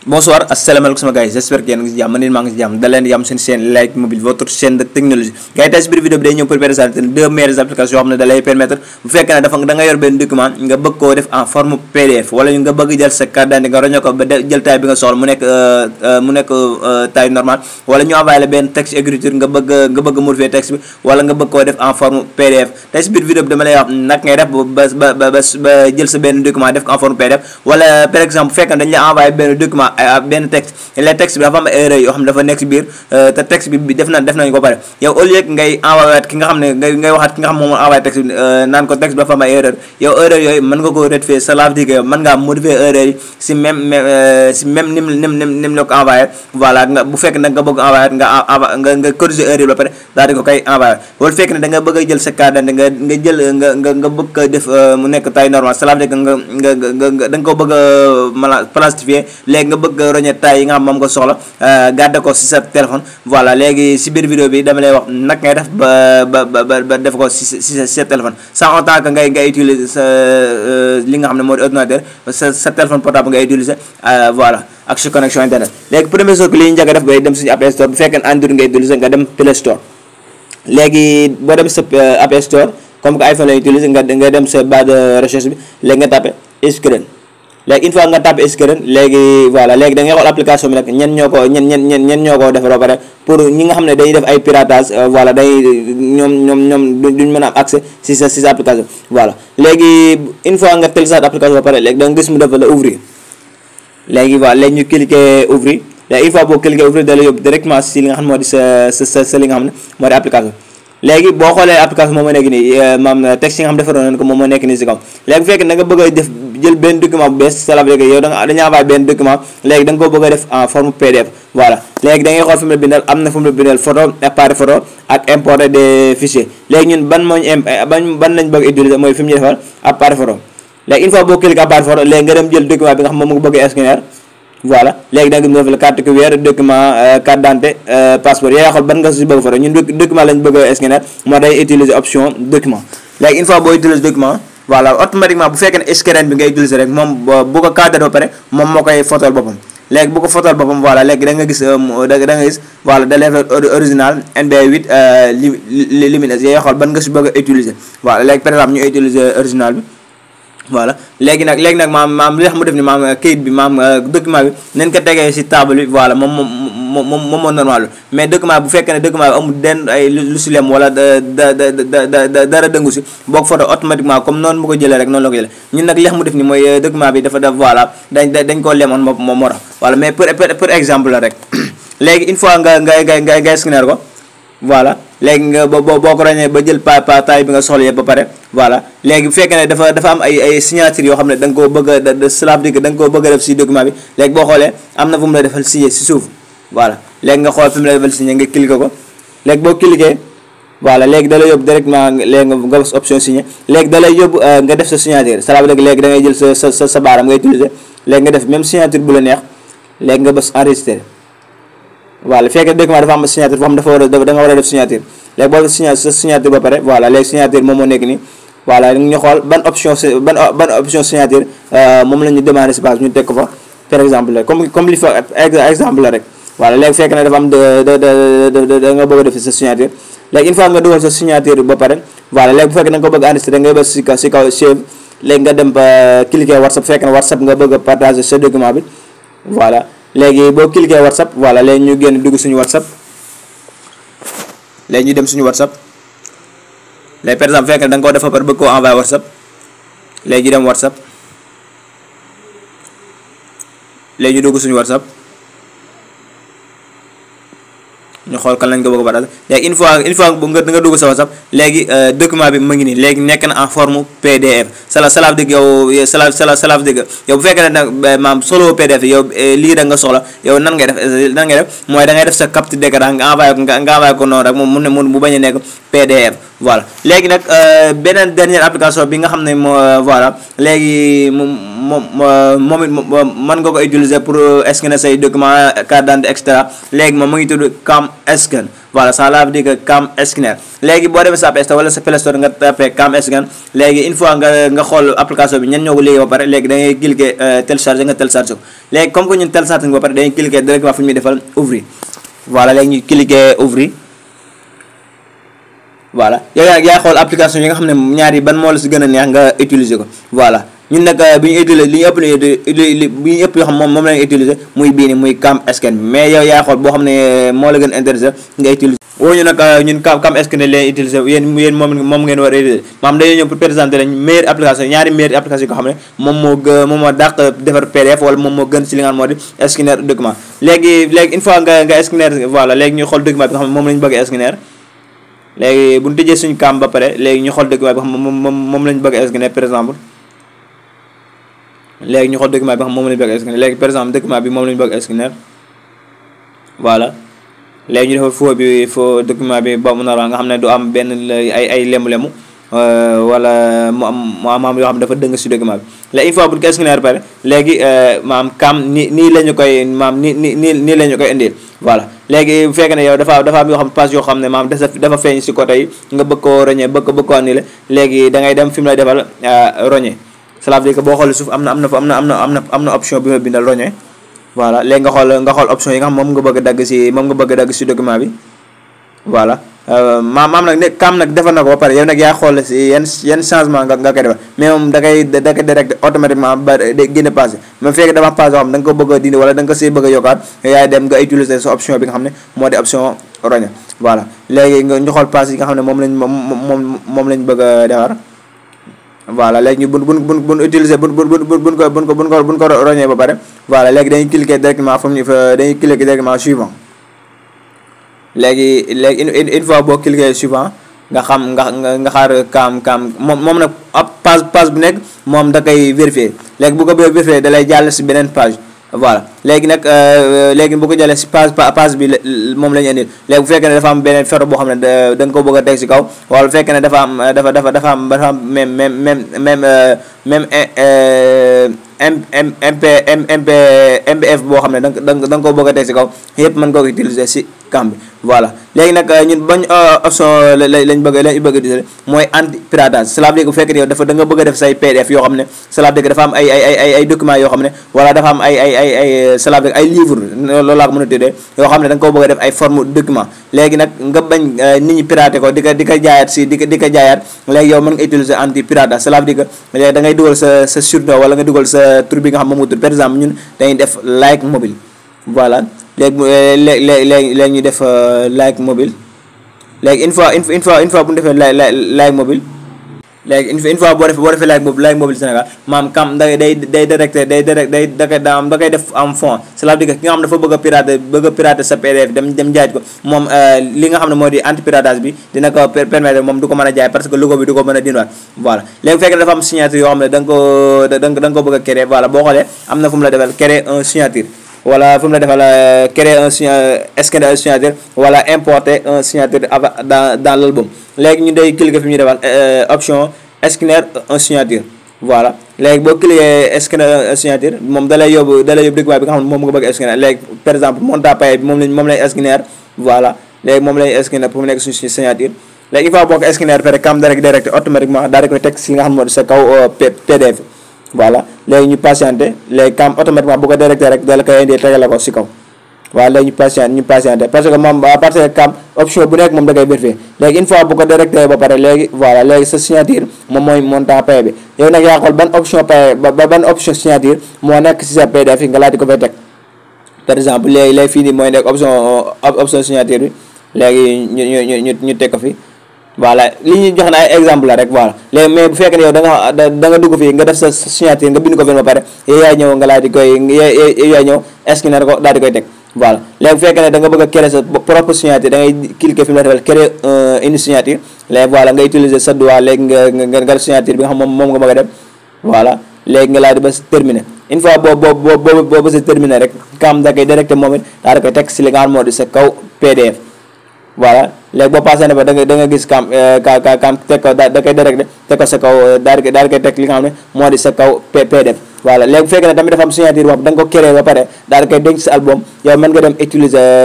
Bonsoir, assalamualaikum sama guys, j'espère que yéen a ngi si jàmm man maa ngi si jàmm da leen yam seen chaîne Like Mobile, votre chaîne de technologie. Gars yi tey si biir vidéo bi day ñëw pour présenter deux meilleures applications yoo xam ne da lay permettre bu fekkee ne da nga yor benn document nga bëgg koo def en forme PDF wala nga bëgg jël sa carte d'identité nga roño ko ba jël taille bi nga soxla mu nekk taille normale wala ñu envoyé la benn texte écriture nga bëgg modifier texte bi wala nga bëgg koo def en forme PDF. Tey si biir vidéo bi dama lay wax nag ngay def ba jël sa benn document def ko en forme PDF wala par exemple bu fekkee dañ la envoyé benn document benn texte les texte bi dafa am erreur yoo xam ne dafa nekk si biir te texte bi def nañ ko pare yow au lieu ngay envoyé ki nga xam ne ngay waxaat ki nga xam moom envoyé texte bi naan ko texte bi dafa am ay erreur yow erreur yooyu mën nga ko rectifier. Cela veut dire que mën ngaa modifier erreur yi si même nim la ko envoyé. Voilà nga bu fekk nag nga bëgg envoyé nga corriger erreur yi ba pare daal di ko koy envoyé. wala fekk ne da nga bëgg a jël sa carte d'identité nga jël nga bëgg ko def mu nekk taille normale. Cela veut dire que da nga ko bëgg a plastifier léegi nga bëgg roñe taille yi nga xam moom nga soxla garder ko si sa téléphone. Voilà léegi si biir vidéo bi dama lay wax nag ngay def ba def ko si sa téléphone sans autant que ngay utiliser sa li nga xam ne moo di ordinateur sa téléphone portable ngay utiliser. Voilà ak sa connexion internet. léegi première chose que li ñu njëkk a def ngay dem suñu App Store bu fekkee Android ngay utiliser nga dem Play Store. léegi boo dem sa App Store comme que iPhone lay utiliser nga dem sa barre de recherche bi léegi nga tapé screen. léegi une fois nga tapé screen léegi voilà léegi da ngay xool application bi nag ñen ñoo ko defar ba pare pour ñi nga xam ne day def ay piratage. voilà day ñoom duñ mën a am accès si sa application. voilà léegi une fois nga télécharge application ba pare léegi da nga gis mu def la ouvrir léegi voilà léegi ñu cliquer ouvrir léegi une fois boo cliquer ouvrir da la yóbbu directement si li nga xam ne moo di sa li nga xam ne moo di application. léegi boo xoolee application moom moo nekk nii maam texte yi nga xam defaroon nañ ko moom moo nekk nii si kaw. léegi bu fekkee da nga bëgg a def jël benn document bu bees cela veut dire que yow dañu envoyé benn document léegi da nga ko bëgg a def en forme PDF. voilà léegi da ngay xool fi mu la bindal am na fu mu la bindal photo appareil photo ak importer des fichiers. léegi ñun ban lañ bëgg a utiliser mooy fi mu ñu defal appareil photo. léegi une fois boo cliquer appareil photo léegi nga dem jël document bi nga xam moom nga bëgg a scanner. voilà léegi da nga gis mu def la carte QR document carte d'identité passeport yaa xool ban nga si bëgg photo ñun document lañ bëgg a scanner moo day utiliser option document. léegi une fois boo utiliser document voilà automatiquement bu fekkee ne scanner bi ngay utiliser rek moom bu ko cadré ba pare moom moo koy photoal boppam. léegi bu ko photoal boppam voilà léegi da nga gis voilà da lay original NB8 lumineux yaa xool ban nga si bëgg a utiliser. voilà léegi par exemple ñu utiliser original bi. voilà léegi nag maam li tax mu def ni maam kayit bi maam document bi nañ ko tegee si table bi. voilà moom moo normal mais document bu fekkee ne document bi amul den ay lu si lem wala dara dëngu si boo ko photo automatiquement comme noonu mu ko jëlee rek noonu la ko jëlee. ñun nag li tax mu def ni mooy document bi dafa def voilà dañ koo lemoon moom moo tax. voilà mais pour exemple la rek léegi une fois nga scanner ko. voilà léegi nga boo ko roñee ba jël taille bi nga soxla yëpp ba pare. voilà léegi bu fekkee ne dafa am ay signature yoo xam ne da nga koo bëgg a cela veut dire que da nga koo bëgg a def si document bi. léegi boo xoolee am na fu mu la defal signé si suuf. voilà léegi nga xool fi mu la defal signé nga cliquer ko léegi boo cliquer voilà léegi da lay yóbbu directement léegi nga bës option signé léegi da lay yóbbu nga def sa signature. cela veut dire que léegi da ngay jël sa baaraam nga utiliser léegi nga def même signature bu la neex léegi nga bës enregistrer. voilà fekkee document dafa am signature foo xam da nga war a def signature léegi boo sa signature ba pare voilà léegi signature moom moo nekk nii. voilà ñu xool ban option signature moom la ñu demandé si base ñu teg ko fa par exemple comme li fa exemple la rek. voilà léegi fekk na dafa am da nga bëgg a def sa signature léegi une fois nga dugal sa signature ba pare voilà léegi bu fekkee da nga ko bëgg a enregistrer ngay bës si kaw save léegi nga dem ba cliquer WhatsApp fekk na WhatsApp nga bëgg a partager sa document bi. voilà léegi boo cliquer WhatsApp voilà léegi ñu génn dugg suñu WhatsApp léegi ñu dem suñu WhatsApp léegi par exemple fekk da nga ko def ba pare bëgg koo envoyer WhatsApp léegi ñu dem WhatsApp léegi ñu dugg suñu WhatsApp ñu xool kan lañ ko bëgg a partager léegi une fois nga dugg sa WhatsApp léegi document bi mu ngi nii léegi nekk na en forme PDF. cela veut dire que yow bu fekkee ne nag maam solo PDF yow lii da nga soxla yow nan ngay def mooy da ngay def sa capture d'écran nga envoyé ko noonu rek mu bañ a nekk PDF. voilà léegi nag beneen dernière application bi nga xam ne voilà léegi moom it mën nga ko utiliser pour scanner say document carte d'identité et cetera léegi moom mu ngi tudd Scan. Voilà, ça veut dire que Cam Scanner. léegi boo demee sa App Store wala sa Play Store nga tapé Cam Scan léegi une fois nga xool application bi ñen ñoo ko léegi ba pare léegi da ngay cliquer télécharger nga télécharger ko léegi comme que ñun télécharger ba pare dañuy cliquer directement fu ñuy defal ouvrir. Voilà, léegi ñu cliquer ouvrir. Voilà, yow yaa xool application yi nga xam ne ñaar yi ban moo la si gën a neex nga utiliser ko. Voilà, ñun nag bi ñu utiliser li ñu ëpp yoo xam moom lañu utiliser muy bii ni muy Cam Scan mais yow yaa xool boo xam ne moo la gën a intéressé nga utiliser. woo ñu nag ñun Cam Scan leen utiliser yéen moom ngeen war a utiliser maanaam dañoo ñëw pour présenter lañ meilleure application ñaari meilleure application yi ko xam ne moom moo dàq defar PDF wala moom moo gën si li nga xam moo di scanner document. léegi une fois nga scanner, voilà, léegi ñu xool document bi nga xam ne moom lañu bëgg a scanner. léegi bu ñu tëjee suñu Cam ba pare léegi ñu xool document bi xam moom lañu bëgg a scanner par exemple. léegi ñu xool document bi xam moom lañu bëgg a scanner léegi par exemple document bi moom lañu bëgg a scanner. Voilà, léegi ñu defal faux document bi ba mu normal nga xam ne du am benn ay lemu-lemu wala mu am yoo xam ne dafa dëng si document bi. léegi une fois bu ñu ko scanner pare léegi maam Cam nii la ñu koy maam nii la ñu koy indil. Voilà, léegi bu fekkee ne yow dafa am yoo xam page yoo xam ne maam dafa feeñ si côté yi nga bëgg koo roñee bëgg ko annulé léegi da ngay dem fi mu lay defal roñee. cela veut dire que boo xoolee suuf am na option bi ma bindal roñee. Voilà, léegi nga xool option yi nga xam moom nga bëgg a dagg si document bi. Voilà, maam nag ne Cam nag defal na ko ba pare yow nag yaa xool si yan changement nga koy defal mais moom da koy direct automatiquement ba génne page même fekk dafa am page yoo xam da nga ko bëgg a dindi wala da nga ko see bëgg a yokkaat yaay dem nga utiliser sa option bi nga xam ne moo di option roña. Voilà, léegi ñu xool page yi nga xam ne moom lañ bëgg a defar. Voilà, léegi ñu buñ utiliser buñ ko roñee ba pare. Voilà, léegi dañuy cliquer directement dañuy cliquer directement suivant. léegi une fois boo cliquer suivant nga xaar Cam moom nag ab page bu nekk moom da koy vérifier léegi bu ko vérifier da lay jàll si beneen page. Voilà, léegi nag léegi bu ko jàllee si page bi moom la ñu indil léegi bu fekkee ne dafa am beneen photo boo xam ne da nga ko bëgg a teg si kaw wala bu fekkee ne dafa am même MPF boo xam ne da nga ko bëgg a teg si kaw yëpp mën nga ko utiliser si Cam bi. Voilà, léegi nag ñun bañ option lañ bëgg utiliser mooy anti piratage. cela veut dire que bu fekkee yow da nga bëgg a def say PDF yoo xam ne cela veut dire que dafa am ay documents yoo xam ne wala dafa am cela veut dire ay livre loolu laa ko mën a tuddee yoo xam ne da nga ko bëgg a def ay forme document léegi nag nga bañ nit ñi pirater ko di ko jaayaat si di ko jaayaat léegi yow mën nga utiliser anti piratage. cela veut dire que léegi da ngay dugal sa surnom wala nga dugal sa tur bi nga xam moom mu tudd par exemple ñun dañuy def like mobile. Voilà, léegi ñu def like mobile léegi une fois bu ñu defee like mobile léegi une fois boo defee like mobile Sénégal maam Cam da koy def am fond. cela veut dire que ki nga xam dafa bëgg a pirater sa PDF dem jaay ko moom li nga xam ne moo di anti piratage bi dina ko permettre moom du ko mën a jaay parce que logo bi du ko mën a dindiwaat. Voilà, léegi bu fekkee dafa am signature yoo xam ne da nga ko bëgg a créer. Voilà, boo xoolee am na fu mu la defal créer un signature wala fu mu la defal créer scanner un signature wala importer un signature dans l'album. léegi ñu day cliquer fi ñu defal option scanner un signature. Voilà, léegi boo cliquer scanner un signature moom da lay yóbbu document bi nga xam ne moom nga bëgg a scanner. léegi par exemple montant payé bi moom lay scanner. Voilà, léegi moom lay scanner pour mu nekk suñu signature. léegi il faut boo ko scanner pare Cam direct automatiquement daal di koy teg si nga xam ne moo di sa kaw PDF. Voilà, léegi ñu patienté léegi Cam automatiquement bu ko directé rek da la koy indi tegal la ko si kaw. Voilà, léegi ñu patienté parce que moom à partir de Cam option bu nekk moom da koy vérifier léegi une fois bu ko directé ba pare léegi voilà léegi sa signature moom mooy montant payé bi yow nag yaa xool ban option payé ban option signature moo nekk si sa PDF yi nga laaj ko fay teg. par exemple léegi fii nii mooy nekk option signature bi léegi ñu teg ko fi. Voilà, li ñu jox na ay exemple la rek. Voilà, léegi mais bu fekkee ne yow da nga dugg fii nga def sa signature nga bind ko fi ba pare yow yaay ñëw nga laaj di koy yaay ñëw scanner ko daal di koy teg. Voilà, léegi bu fekkee ne da nga bëgg a créer sa propre signature da ngay cliquer fi mu la defal créer une signature léegi voilà nga utiliser sa doigt léegi nga signature bi nga xam moom nga bëgg a def. Voilà, léegi nga laaj di ba terminer une fois boo sa terminer rek Cam da koy direct moom it daal di koy teg si li nga xam moo di sa kaw PDF. Voilà, léegi boo passé ne ba da nga gis Cam teg ko da koy direct teg ko sa kaw daal di koy teg li nga xam ne moo di sa kaw PDF. voilà léegi bu fekkee ne tamit dafa am signature boo xam da nga ko créé ba pare daal di koy denc sa album yow mën nga dem utiliser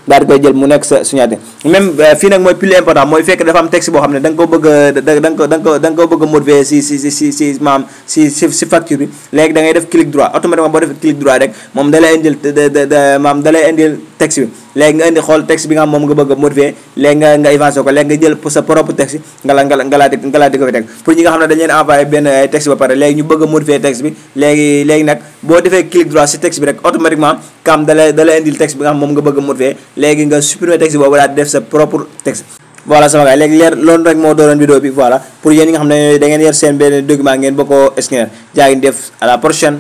daal di koy jël mu nekk sa signature. même fii nag mooy plus important mooy fekk dafa am texte boo xam ne da nga ko bëgg a bëgg a modifier si maam si facture bi léegi da ngay def clic droit automatiquement boo defee clic droit rek moom da lay indil maam da lay indil texte bi léegi nga indi xool texte bi nga xam moom nga bëgg a modifier léegi nga évancé ko léegi nga jël sa propre texte nga laa di ko fi teg pour ñi nga xam ne dañ leen envoyé benn texte ba pare léegi ñu bëgg a modifier texte bi léegi nag boo defee clic droit si texte bi rek automatiquement kam da lay indil texte bi nga xam moom nga bëgg a modifier léegi nga supprimer texte boobu daal di def sa propre texte. voilà sama gars léegi leer loolu rek moo doonoon vidéo bi voilà pour yéen ñi nga xam ne da ngeen yor seen benn document ngeen bëgg koo scanner jaa ngi def à la prochaine.